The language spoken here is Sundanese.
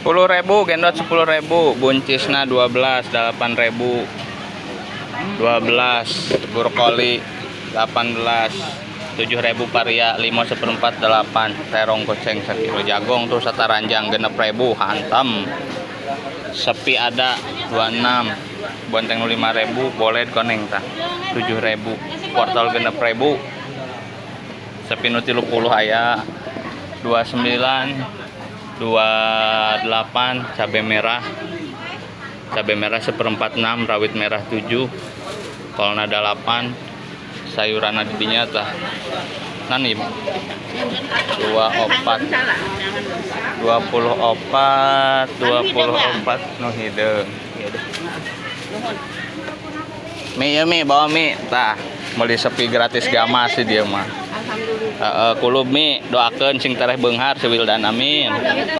10.000 gendot, 10.000 buncisna, 12, 8.000, 12 brokoli, 18, 7.000 paria, 5 seperempat 8, terong goceng sakilo, jagong tuh sataranjang 6.000, hantam. Sepi ada 26, bonteng 5.000, boleh koneng tah 7.000, wortel 6.000, sepi nu 30 aya 29, 28, cabai merah, cabai merah seperempat 6, rawit merah 7, kolna 8, sayuran di dinya tah nanim 24, 24, 24 nu hideung. Mi ya, mi bawa mi tah, meuli sepi gratis gamas sih dia mah. Alhamdulillah. Heeh, kulub mi, doakeun sing tereh beunghar si Wildan, amin.